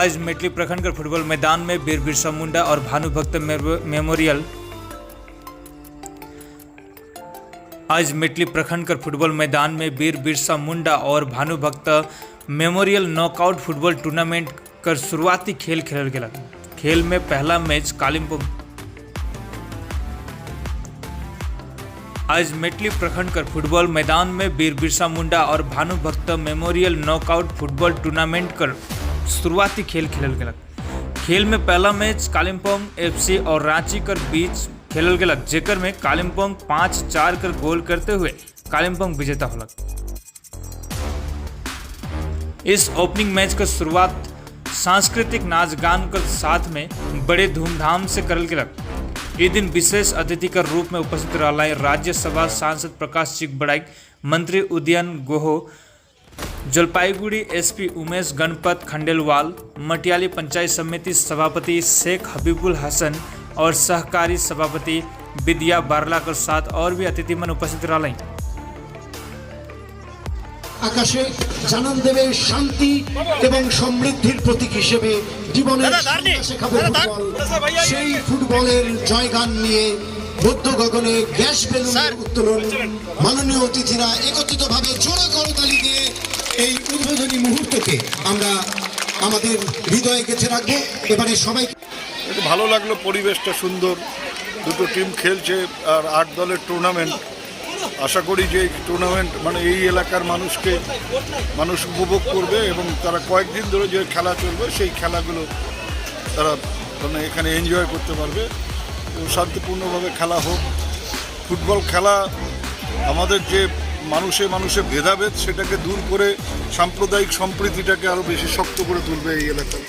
आज मेटली प्रखंड के फुटबॉल मैदान में वीर बिरसा मुंडा और भानुभक्त मेमोरियल आज मेटली प्रखंड कर फुटबॉल मैदान में वीर बिरसा मुंडा और Bhanubhakta memorial knockout football tournament कर शुरुआती खेल खेलल गेल। खेल में पहला मैच कालिम्पोंग। आज मेटली प्रखंड कर फुटबॉल मैदान में वीर बिरसा मुंडा और Bhanubhakta memorial knockout football tournament कर शुरुआती खेल खेलल गेल। खेल में पहला मैच कालिम्पोंग एफसी और रांची कर बीच खेलल गेलक, जेकर में कालिम्पोंग 5-4 कर गोल करते हुए कालिम्पोंग विजेता होलक। इस ओपनिंग मैच का शुरुआत सांस्कृतिक नाच गान के साथ में बड़े धूमधाम से करल गेलक। ये दिन विशेष अतिथि के रूप में उपस्थित रहला राज्यसभा सांसद प्रकाश चिकबड़ाई, मंत्री उदयन गोहो, जलपाईगुड़ी एसपी उमेश गणपत खंडेलवाल, मटियाली पंचायत समिति सभापति शेख हबीबुल हसन और सहकारी सभापति विद्या बारला के साथ और भी अतिथि मन उपस्थित रहलाई। আকাশে জানান দেবে শান্তি এবং সমৃদ্ধির প্রতীক হিসেবে জীবনের শেখাবে ফুটবল। সেই ফুটবলের জয়গান নিয়ে মধ্য গগনে গ্যাস বেলুনের উত্তোলন। মাননীয় অতিথিরা একত্রিতভাবে জোড়া করতালি দিয়ে এই উদ্বোধনী মুহূর্তকে আমরা আমাদের হৃদয়ে গেঁথে রাখবো। এবারে সবাই একটু ভালো লাগলো, পরিবেশটা সুন্দর, দুটো টিম খেলছে আর 8 দলের টুর্নামেন্ট। আশা করি যে এই টুর্নামেন্ট মানে এই এলাকার মানুষকে মানুষ উপভোগ করবে এবং তারা কয়েকদিন ধরে যে খেলা চলবে সেই খেলাগুলো তারা মানে এখানে এনজয় করতে পারবে এবং শান্তিপূর্ণভাবে খেলা হোক। ফুটবল খেলা আমাদের যে মানুষে মানুষে ভেদাভেদ সেটাকে দূর করে সাম্প্রদায়িক সম্প্রীতিটাকে আরও বেশি শক্ত করে তুলবে এই এলাকায়।